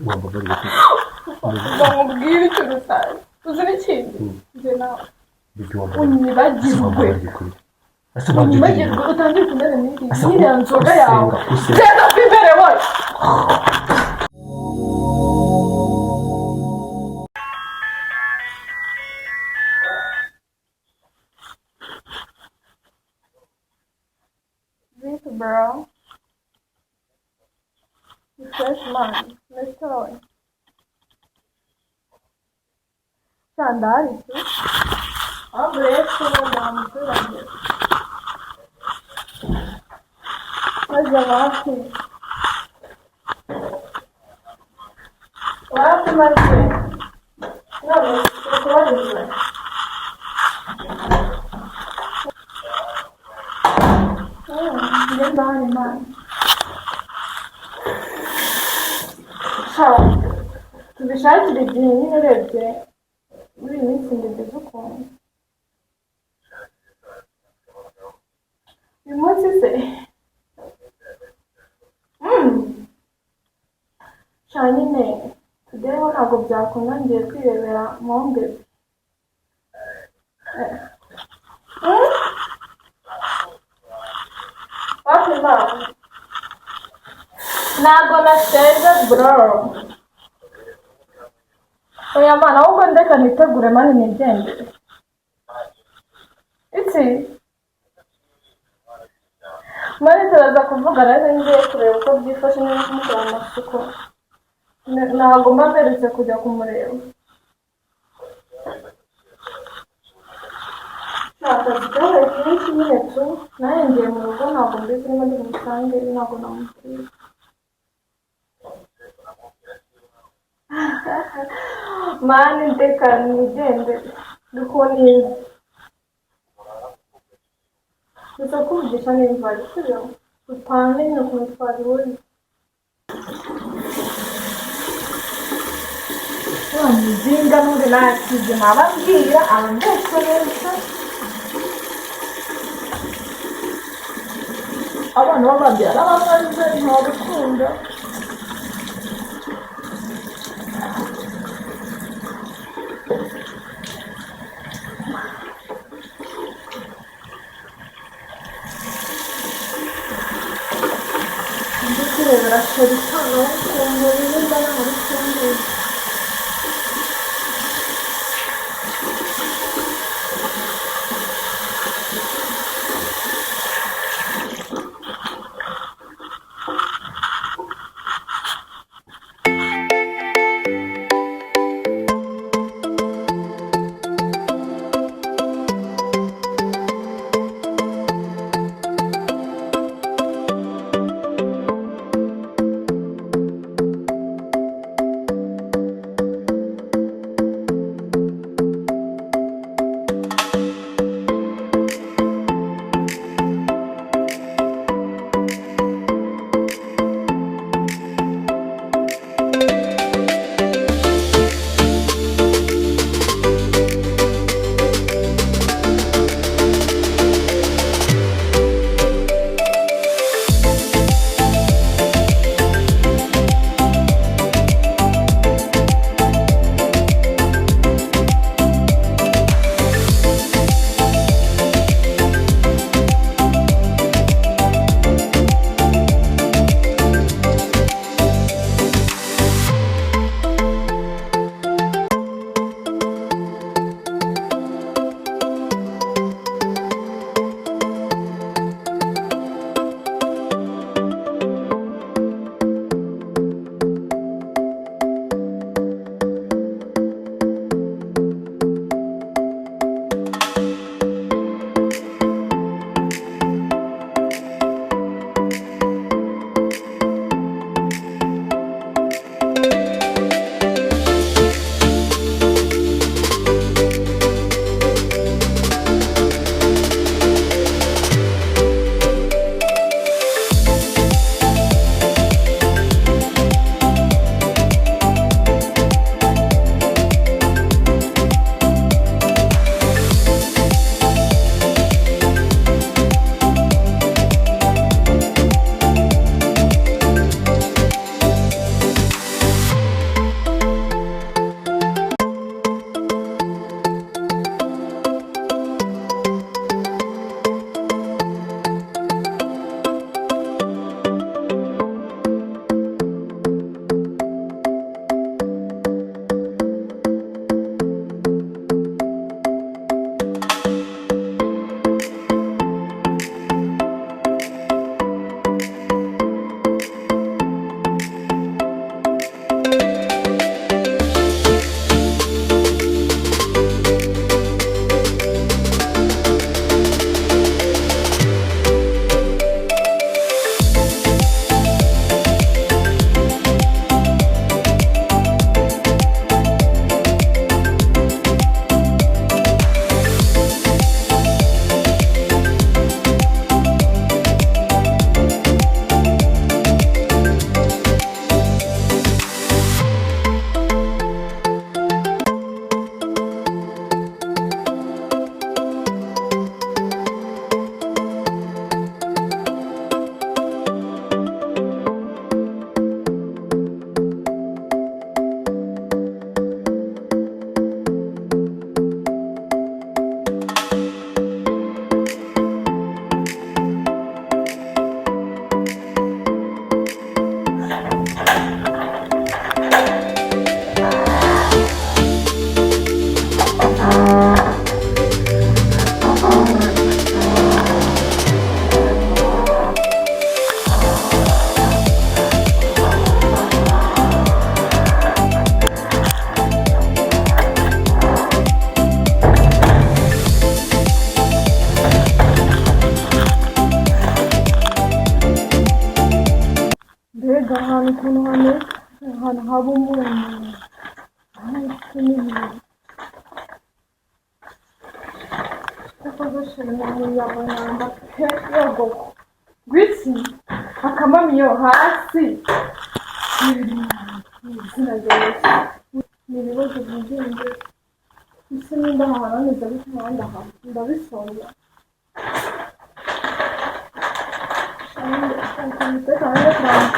Wambabariye? Bamubwire ikintu utazi. Uzi n'ikindi? Njye nawe Baby, wambabariye? Unyibagirwe. Wambabariye kuri ese wabyo? Unyibagirwe, utangire kumena n'iri Ese n'iriya nzoga yawe. Gusenga, gusenga. Genda mva imbere wowe. This bro. You fresh man. Let's go. Sandali tu. Ahubwo rero wenda muturage. Maze wapi? Wapi maze? None ukubarizwa. Njye ndahari Imana. Sha, tubishakire igihe nyine. Urebye muri iyi minsi ndebye ukuntu. Uyu munsi se? Sha nyine today ho ntabwo byakunda, ngiye kwirebera mombe. Wapi Imana? Ntabwo naseze bro. Oya mana, ahubwo ndeka nitegure man, nigendere. Iki? Man, turaza kuvugana rero, ngiye kureba uko byifashe niba kumukorera amasuku. Ntabwo mba mperutse kujya kumureba. Akazi kabaye kenshi nyine tu, nanjye ngiye mu rugo, ntabwo mbizi niba ndi bumusange, ntabwo namubwira. Man, ndeka nigendere, ndikuniza gusa kuvugisha nimva, sibyo? Dupange nyine ukuntu twabibona. Wa muzinga n'ubundi nta kizima ababwira, abambeshya neza. Abana bababyara bamaze, nta rukundo. Ndi kwirebera chéri hano ukuntu nimba ntabikumbuye. Ahantu ukuntu hameze, ahantu haba umunyu, n'ibintu. Cyakoze sheri ni umunyamwanda pe, yogoko. Gwiki akamamiyo hasi. Ni izina rya Yesu. Ni ibibazo byigenge. Ese nimba ahantu hameze gutya ahandi ahantu ndabisonza.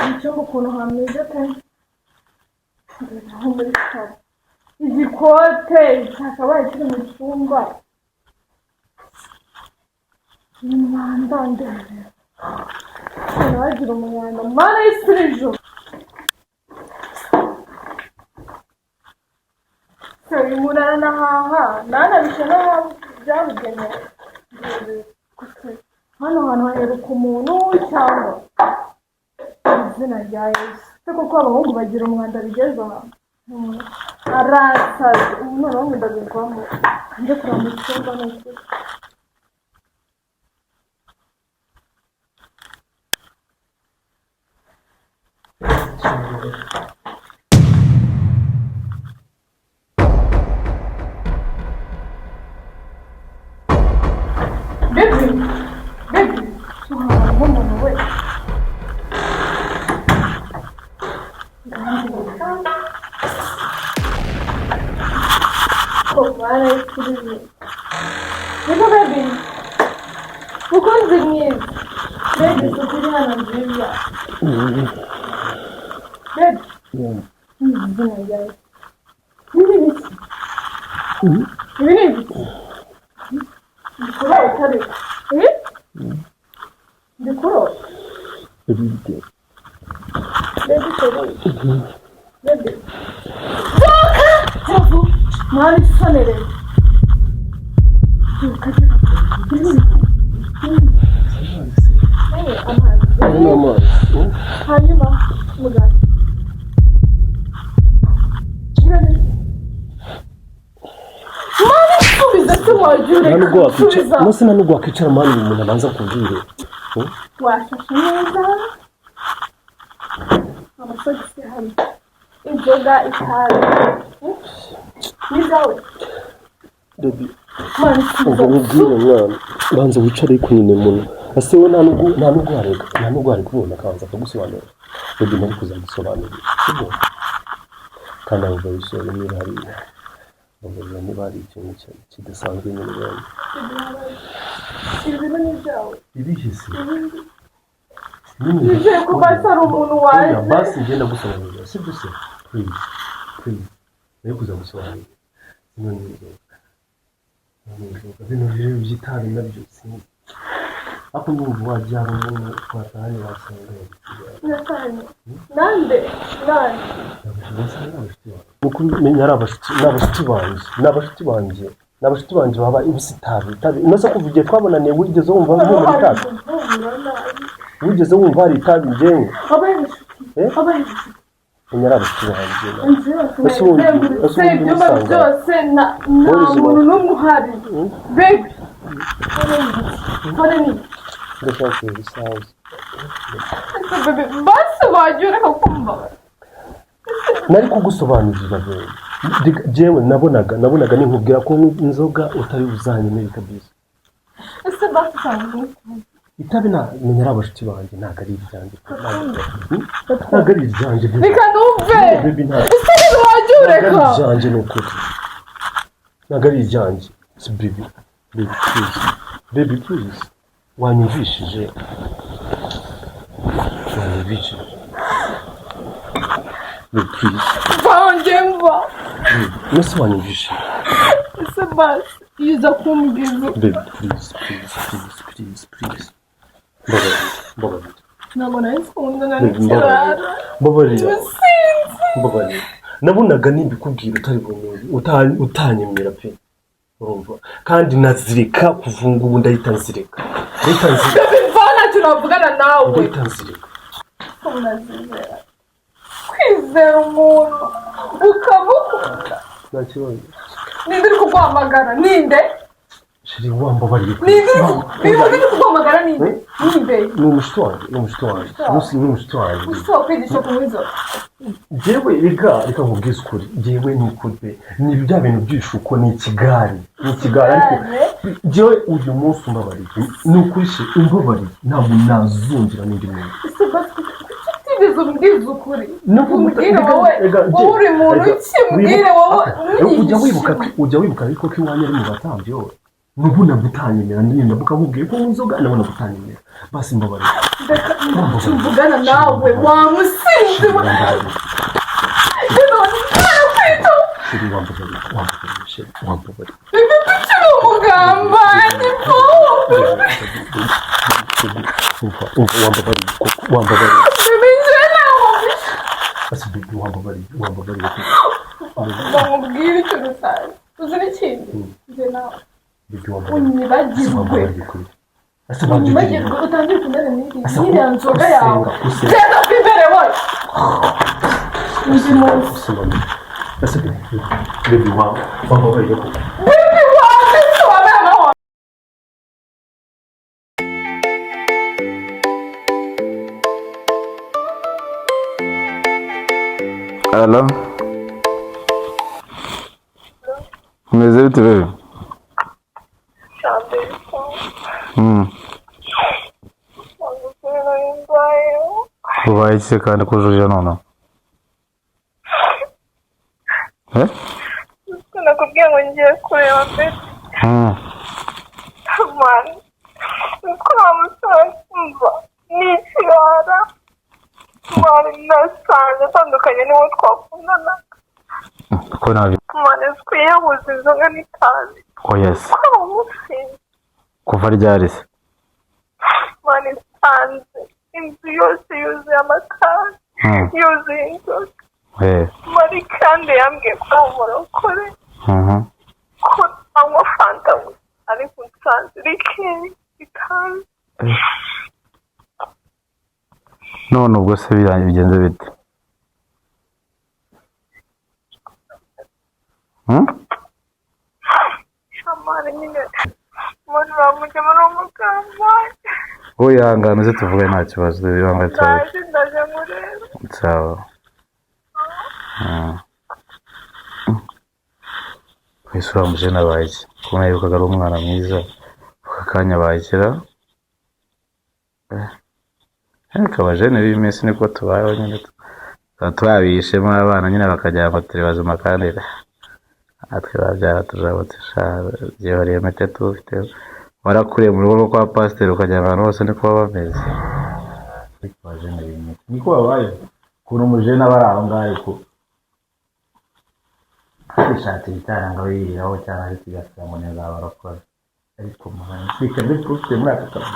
Mu cyumba ukuntu hameze pe, aho muri salo igikote cyakabaye kiri mu cyumba, ni umwanda ndende, bagira umwanda. Mana y'isi n'ijuru, uyu muntu aranahaha ntanabishe n'aho byabugenewe. Hano hantu haheruka umuntu cyangwa izina rya Yesu se? Kuko abahungu bagira umwanda bigeze aha, arasaze ubu. Noneho ngo ndabivamo njye kureba mu cyumba, ni ukuri. Baby, baby, tuhawe nk'umuntu we. Niko baby, mukunzi mwiza, baby, isuku iri hano nziza. Baby, izina ryawe. Ibi ni ibiki? Ibi ni ibiki? Ndi kurota ariko. Eh? Ndi kurota. Baby, chérie. Baby. Byuka! Mwana isonere. Byuka, byuka. Amazi. Amazi. Hanyuma muganga. Mwana subiza se, wagiye Nta ureka nubwo wakwicara subiza. Munsi, nta nubwo wakwicara mani, umuntu abanza kubwire. Washashe neza, amasogisi hano, inzoga, itabi n'izawe. Baby, Mwana ubwo subiza. nkubwire mwana, banza wicare ariko nyine muno ase we, nta nubwo wareka, nta nubwo wareka umuntu akabanza akagusobanurira. Baby, nari kuzagusobanurira, sibyo? Kandi abo babisore niba hari, babarira niba hari ikintu kidasanzwe nyine ubonye. Ibi bintu ni ibyawe. Ibihe se? Ibindi Nyine nizeye ko basi hari umuntu waje. Oya, basi ngenda gusobanurira, sibyo se? Please, please, nari kuzagusobanurira. Zino ni inzoga. Zino ni inzoga, bino rero by'itabi nabyo sinzi, ariko ndumva wajya hari umuntu twatahanye wasanga yabisigaye. Natanye nande nande? Nuko menya ari abashuti, ni abashuti banjye, ni abashuti banjye, ni abashuti banjye baba ibisi itabi, itabi. Unase kuva igihe twabonaniye wigeze wumva mpumura itabi? Wigeze wumva hari itabi njyewe? Abaye inshuti. Eh? Abaye inshuti. Menya ari abashuti banjye. Inzu yose Ese ubundi- nayizengurutse, ese ubundi ibyumba usanga- byose, nta Wowe uzi muntu n'umwe uhari. Baby, none ni Ndashaka kureba isaha. Ese baby, basi wagiye ureka kumva. Nari kugusobanurira babe. Jewe nabonaga ninkubwira ko nywa inzoga utari buzanyemere kabisa. Ese basi usanga Itabi na menya ari abashuti banjye, ntabwo ari iryanjye. Ntabwo ari iryanjye, baby. Reka numve. Baby, ntabwo Ese nyine wagiye ntabwo ari ureka iryanjye, ni ukuri, ntabwo ari iryanjye. Si baby, baby, please, baby, please, wanyumvishije, wanyumvishije, baby, please. Mva mva. Baby, mbese wanyumvishije? Ese basi iyo uza kumbwiza. Baby, please, please, please, please, please, mbabarira, mbabarira. Ntabwo nari nkundana Baby, n'ikirara. Mbabarira, mbabarira. Sinzi. Mbabarira, nabonaga nimbikubwira utari bunyumve, utanyemera pe, urumva? Kandi nazireka kuva ngubu, ndahita nzireka, ndahita nzireka. Baby, mva, ntacyo navugana nawe. Ndahita nzireka. Unazizera, kwizera umuntu ukamukunda. Nta kibazo. Ninde uri kuguhamagara? Ninde? Chéri, wambabariye. Ninde uri kuguhamagara? Ninde? Ninde? Ni umushuti wanjye, ni umushuti wanjye. Ni umushuti wanjye. Umushuti wawe kwigisha kunywa inzoga? Njyewe reka nkubwize ukuri, njyewe ni ukuri pe, ni bya bintu by'ibishuko, ni ikigare, ni ikigare, ariko njyewe uyu munsi umbabariye, ni ukuri chéri, umbabariye, ntabwo nazongera n'undi muntu. Ese basi kuki utigeze umbwiza ukuri? Umbwire wowe, wowe uri muntu ki? Mbwire wowe. Ujya wibuka ariko ko iwanyu ari mu batambyi? Wowe nubu nagutanyemera, ndabuka nkubwiye ko inzoga nabona gutanyemera. Basi mbabarira. Reka tuvugana nawe, wa musinzi we. Chéri, wambabariye, wambabariye, chéri, wambabariye. Bebe, kuki uri umugambanyi? Umva, umva, wambabariye koko, wambabariye. Bebe, njye nawe. Basi baby, wambabariye, wambabariye koko. Bamubwire ikintu utazi. Uzi n'ikindi? Njye nawe Baby, wambabariye. unyibagirwe. Wambabariye kuri ese wajya Unyibagirwe, utangire kumera Ese n'iriya nzoga yawe. Gusenga, gusenga. Genda imbere wowe undi munsi. Gusenga. Ese baby, baby, wambabariye koko. Bebe wanjye, se wa mwana wawe. Alo. Umeze bite, bebe? Ubaye iki se kandi kujurira noneho? Eh? Nakubwiye ngo ngiye kureba mbere. Mani, niko wa musore, mva ni ikirara mani, nasanze atandukanye n'uwo twakundanaga. Ko nabi. Mani, twiyahuza inzoga n'itabi. Oya se. Ko ari umusinzi. Kuva ryari se? Mani, nsanze inzu yose yuzuye amatabi, yuzuye inzoga. Mani, kandi yambwiye ko ari umurokore, ko anywa Fanta gusa, ariko nsanze liqueur, itabi. None ubwo se bigenze bite? Hmm? Shamari nyine, umuntu bamujyamo ni umugambanyi. Wowe ihangane, uze tuvuge, nta kibazo, ihangane tuvuge. Ndaje, ndaje murebe. Sawa. Kwese uriya mujene abaye iki? Ko nayibukaga ari umwana mwiza, aka kanya abaye ikira? Ariko abajene b'iyi minsi niko tubayeho nyine, tuba twabihishemo abana nyine bakagira ngo turi bazima, kandi natwe babyara tujabutse sha. Byihoreye mete tufite warakuriye mu rugo rwo kwa pasiteri, ukagira ngo abantu bose niko baba bameze. Ariko abajene b'iyi minsi niko babayeho, ukuntu umujene aba ari aho ngaho ariko kwishakira icyana ngo yiriraho cyangwa ariko igasaba ngo ntizabarokore, ariko muhanzi reka mbese ufite muri aka kazi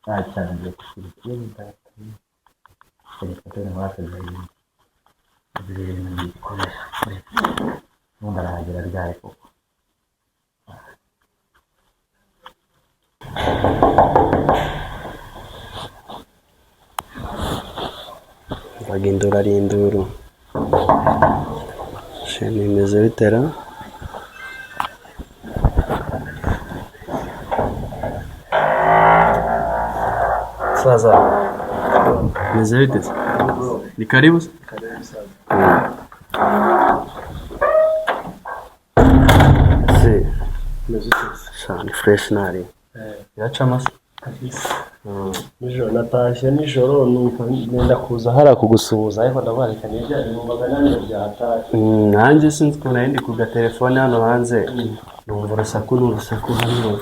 nta cyane ngiye kugira ikibazo data reka muri aka gahinda ibi bintu bikomeye. Ubundi arahagera ryari koko? Mvaga induru ari induru. Shema, bimeze bitera? Saza, bimeze bite se? Ni karibu se? Se, sha ni fresh nari. Biracamo se? Nijoro natashye nijoro, numva nenda kuza hariya kugusuhuza, ariko ndabareka nijyane, numvaga nanjye byahatashye. Nanjye sinzi ukuntu nari ndi ku gatelefone hano hanze, numva urusaku n'urusaku hano,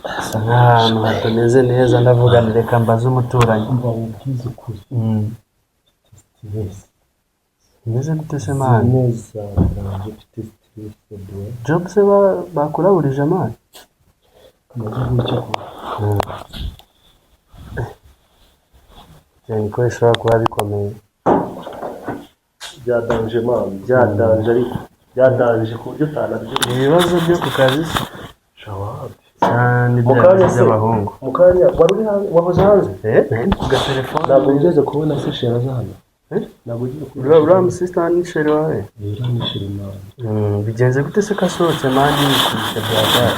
hasa nk'ahantu hatameze neza, ndavuga nti reka mbaze umuturanyi. Mva nkubwize ukuri, stress. Bimeze gute se, man? Neza ntabwo mfite stress, bro. Job se bakuraburije, man? Kamaze nk'icyo kunywa. Cyane ko bishobora kuba bikomeye. Byadanje man, byadanje, ariko byadanje ku buryo utanabyumva. Ibibazo byo ku kazi se? Shawabi. Cyane. Mu Bya kanya se by'abahungu. Mu kanya wari uri hanze, wahoze hanze? Eh, nari ndi ku gatelefone. Ntabwo wigeze kubona se shera aza hano? Eh? Ntabwo ugiye Uriya kubesha. Uriya musista ni chéri wawe? Rero ni chéri, man. Bigenze gute se ko asohotse, man, yikubise bya gare?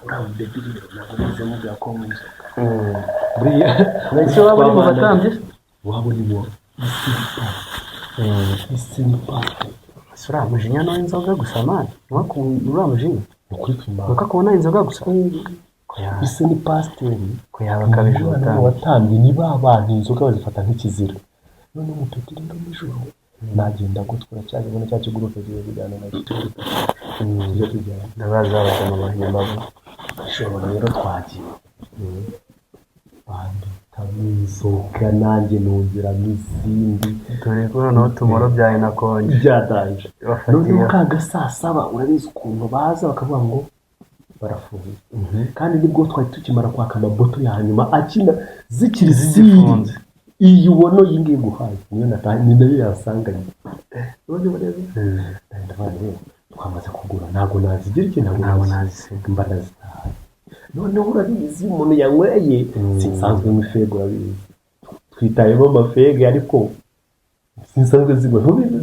Uriya mubaby rero ntabwo nigeze mubwira ko nywa inzoga. Buriya Ese waba uri mu batambyi? Waba uri mu isi ni pasiteri. Ese uriya mujinya ni uw'inzoga gusa, man? Uriya mujinya Ni ukuri kw'Imana. nuko akubona inzoga gusa ko yaba Ise ni pasiteri. Ko yaba akabije. Umwana mu ubutambyi. Batambyi ni ba bantu inzoga bazifata nk'ikizira. None umupeti rero nijoro nagenda gutwara cya kibona cya kigurupe kigiye kujyana nacyo, tujya tujyana. Ndabaza abagabo bahimba bo. Ijoro rero twagiye banditamo inzoga, nanjye nongeramo izindi. Dore ko noneho tumoro byawe na konje. Byadanje. Bafatiye. Noneho ka ga 7:00, urabizi ukuntu baza bakavuga ngo barafunze, kandi nibwo twari tukimara kwaka amaboto ya nyuma akina zikiri Zigifunze. ziri. Iyi ubona iyi ngiyi nguhaye niyo nataye, ni nayo yasanganye. Noneho rero ndavuga rero twamaze kugura, ntabwo nazigira iki, ntabwo Ntabwo nazisiga. nazisiga. Mba nazitahaye. Noneho urabizi iyo umuntu yanyweye, sinsanzwe mu ifego, urabizi twitayemo amafege, ariko sinsanzwe zigwa, ntubizi.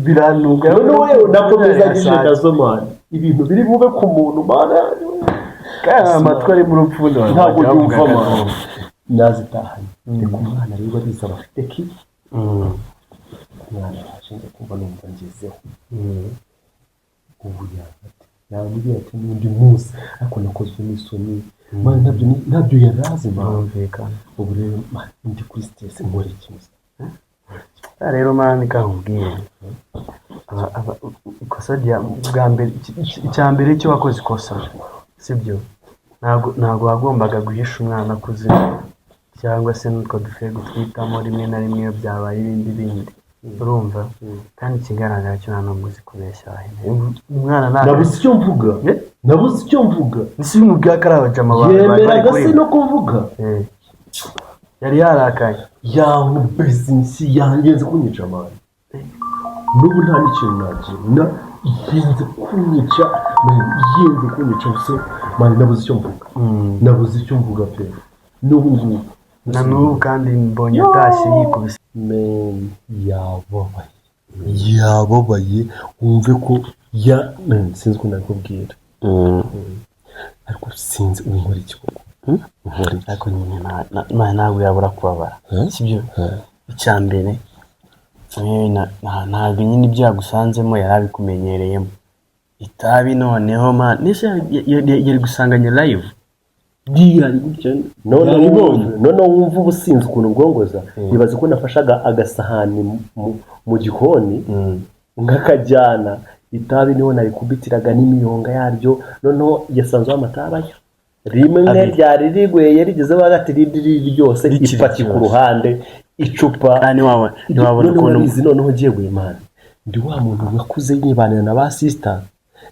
Biranuga. Noneho wewe nakomeza ngije nazo, man, ibintu biri bube ku muntu, man. Kandi amatwi ari mu rupfundo. Ntabwo yumva, man. Nazitahanye. Reka umwana rero abizi aba afite ki umwana yaje, njya kumva numva ngezeho. Ubu yafate yambwiye ati n'undi munsi, ariko nakozwe n'isoni, man, ntabyo yari azi, man. Birumvikana. Ubu rero, man, ndi kuri stress. Nkora iki gusa? Rero, man, kakubwiye ikosa rya bwa mbere, icya mbere cyo wakoze ikosa sibyo, ntabwo wagombaga guhisha umwana kuzinywa cyangwa se n'utwo dufego twitamo rimwe na rimwe iyo byabaye ibindi bindi, urumva? Kandi ikigaragara cyo nta nubwo uzi kubeshya umwana ntabwo. Nabuze icyo mvuga. Eh? Nabuze icyo mvuga. Ese umubwira ko ari abajama bawe bari bari Yemeraga kuri se no kuvuga. Eh. Yari yarakaye. Yankubise inshyi, yangenze kunyica, man. N'ubu nta n'ikintu nagira na yenze kunyica, man, yenze kunyica gusa, man. Nabuze icyo mvuga, nabuze icyo mvuga pe, n'ubu ngubu. Na n'ubu kandi mbonye atashye yikubise. Man, yababaye, yababaye, wumve ko ya man, sinzi uko nabikubwira, ariko sinzi ubu nkora iki koko. Nkora iki? Ariko nyine ntabwo yabura kubabara. Eh? Sibyo? Eh. Icya mbere, ntabwo nyine ibyo yagusanzemo yari abikumenyereyemo, itabi noneho, man, nese yari gusanganya live? Yari gutya none wumva ubusinzi ukuntu bwongoza. Ibaze ko nafashaga agasahani mu gikoni nkakajyana itabi, niho narikubitiraga n'imiyonga yaryo. Noneho yasanzeho amatabi ayo rimwe Abiri. Ryari rigweye rigezeho hagati, irindi riri ryose. Rikiri Ipaki ku ryose. ruhande, icupa. Kandi ntiwabona Noneho ukuntu urabizi, noneho ugiye guhimana, ndi wa muntu wakuze yibanira na ba sister.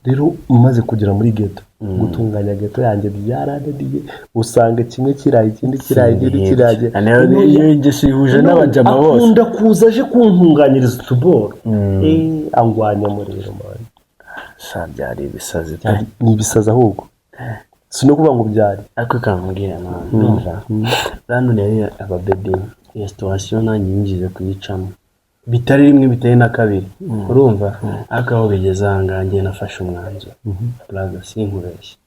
Rero umaze kugera muri ghetto, gutunganya ghetto yanjye byarananiye. Usanga kimwe kiraye, ikindi kiraye, ikindi kiraye. Iyo ngeso ihuje n'abajama bose. Akunda kuza aje kuntunganyiriza utuboro, angwanyamo rero, man. Sha, byari ibisazi pe. Ni ibisazi ahubwo, si no kuvuga ngo byari. Ariko kambwira ndumva hano rero abababy, iyo situation nanjye yinjize kuyicamo bitari rimwe, bitari na kabiri, urumva? Ariko aho bigeze aha ngaha, njye nafashe umwanzuro, brother, sinkubeshye,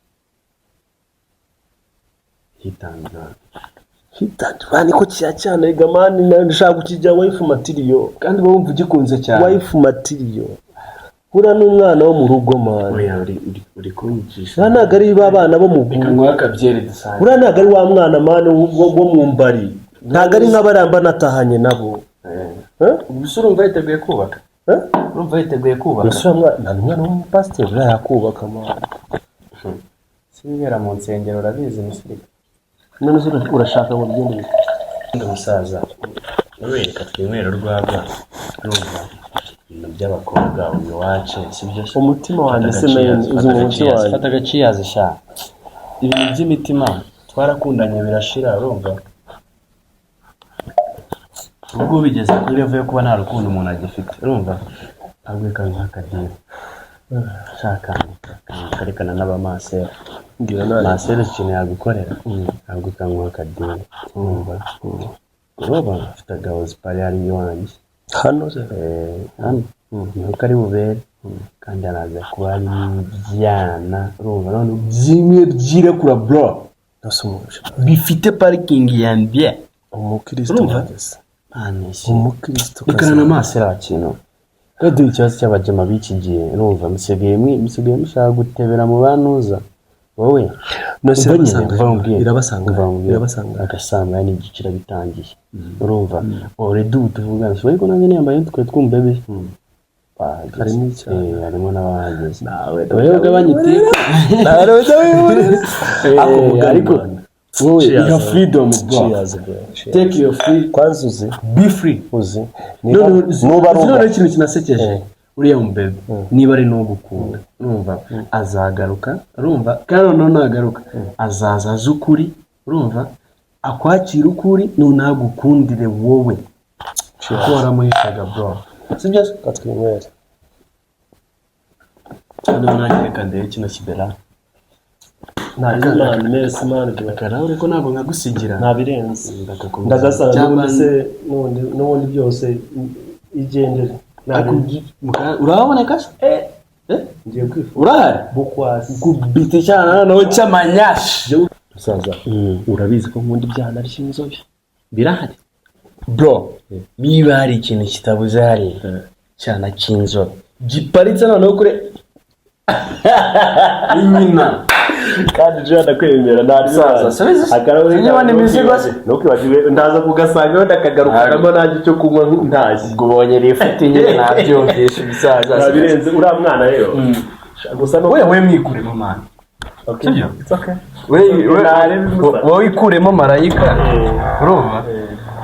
hitandukana. Hitandukana niko kiya cyane rega, man. Ndashaka kukijya wife material. Kandi uba wumva ugikunze cyane. Wife material, hura n'umwana wo mu rugo, man. Oya, uri kunyicisha. Uriya ntabwo ari ba bana bo mu Reka nguhe akabyeri dusange. Uriya ntabwo ari wa mwana, man, wo mu mbari, ntabwo ari nk'abaramba natahanye nabo. Eh? Ubuse urumva yiteguye kubaka? Eh? Urumva yiteguye kubaka? Mbese uriya mwana nta mwana w'umupasiteri, uriya yakubaka, man. Sinibera mu nsengero, urabizi musirika. None se urashaka ngo bigende bite? Ndi umusaza, reka twinywere urwagwa, urumva ibintu by'abakobwa ubiwace, sibyo se? Umutima wanjye se, man, uzi mu mutima wanjye. Fata agaciyazi sha, ibintu by'imitima twarakundanye birashira, urumva? Ubwo bigeze kuri level yo kuba nta rukundo umuntu agifite, urumva? Ahubwo reka nk'akadini shaka karekana n'abamasera. Mbwira nawe. Masera ikintu yagukorera, ahubwo ukanguha akadini, urumva? Urumva mfite agahozi pari hari iwanjye. Hano se? Hano niho kari bubere, kandi haraza kuba harimo ibyana, urumva, none byimwe byirekura, bro. Nose umuje. Bifite parikingi ya mbye. Umukristo. Urumva? Wageze. Anishye. Umukristo. Rekana n'amaso iriya kintu rero. Duhe ikibazo cy'abajama b'iki gihe, urumva, musigaye mushaka gutebera mu bantuza wowe. Nose Umva nyine, irabasanga. umva nkubwire. Irabasanga. Umva nkubwire. Irabasanga. Agasanga n'igice bitangiye, urumva, already ubu tuvugana si ariko nanjye niyambaye twari twumva bebe bahageze. Harimo icyaha. Harimo n'abahageze. Nawe wowe ugabanya itiku. Nawe ujya wihurira. Ariko wowe Cheers, iha man. freedom, bro. Cheers, bro. Cheers. Take your free. Kwanza uzi. Be free. Uzi. None Nuba ari uzi noneho umwe. ikintu kinasekeje, uriya mubebe niba ari n'uwo gukunda, urumva, azagaruka, urumva, kandi noneho nagaruka azaza azi ukuri, urumva, akwakira ukuri, noneho agukundire wowe kuko waramuhishaga, bro, sibyo se? Katwinywere. Noneho nanjye reka ndebe kino kibera. Nta man, merci man, bro. Akarahure ko ntabwo nkagusigira. Nta birenze. Ndagakomeza. Ndagasanga Cyangwa n'ubundi se n'ubundi byose igendere. Ariko uraboneka se? Eh? Ngiye kwifuza. Urahari? Bukwasi. Kubita icyana noneho cy'amanyashi. Musaza, urabizi ko nkunda ibyana by'inzobe. Birahari, bro. Niba hari ikintu kitabuze hariya, cyana cy'inzobe giparitse noneho kure inyina. Kandi ejo ndakwemera nta. Musaza, subiza. Sinjye imizigo se. Ntukwibagirwe, ndaza kugasanga wenda akagarukanamo nanjye icyo kunywa ntashye. Ubwo ubonye lifuti nyine, nabyumvishe umusaza. Nta birenze uriya mwana rero gusa no We mwikuremo, man. Okay. Sibyo? It's okay. We Narebe umusaza. wowe ikuremo marayika, urumva,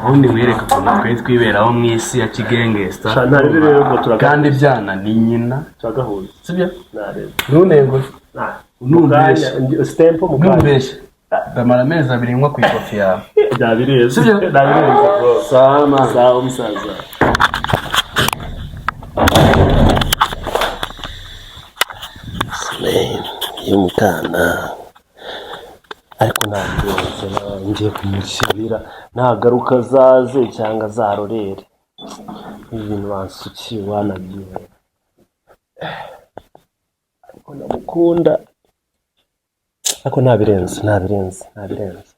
ubundi wereke ukuntu twe twiberaho mu isi ya kigengesita. Sha, ntarebe rero ngo turagahuza. Kandi ibyana ni nyina. Turagahuza. Sibyo? Narebe. Ntunenguhe. Numbeshye. Stempo mu kanya. Ntumbeshye, ndamara amezi 2 nywa ku ikofi yawe. Ntabirenze. Sibyo? Ntabirenze, bro. Sawa, man. Sawa, musaza. Y'umukana ariko ntabirenze, ngiye kumushyirira nagaruka azaze cyangwa azarorere ibi bintu bansukiye wanabyihera, ariko ndamukunda, ariko ntabirenze, ntabirenze, ntabirenze.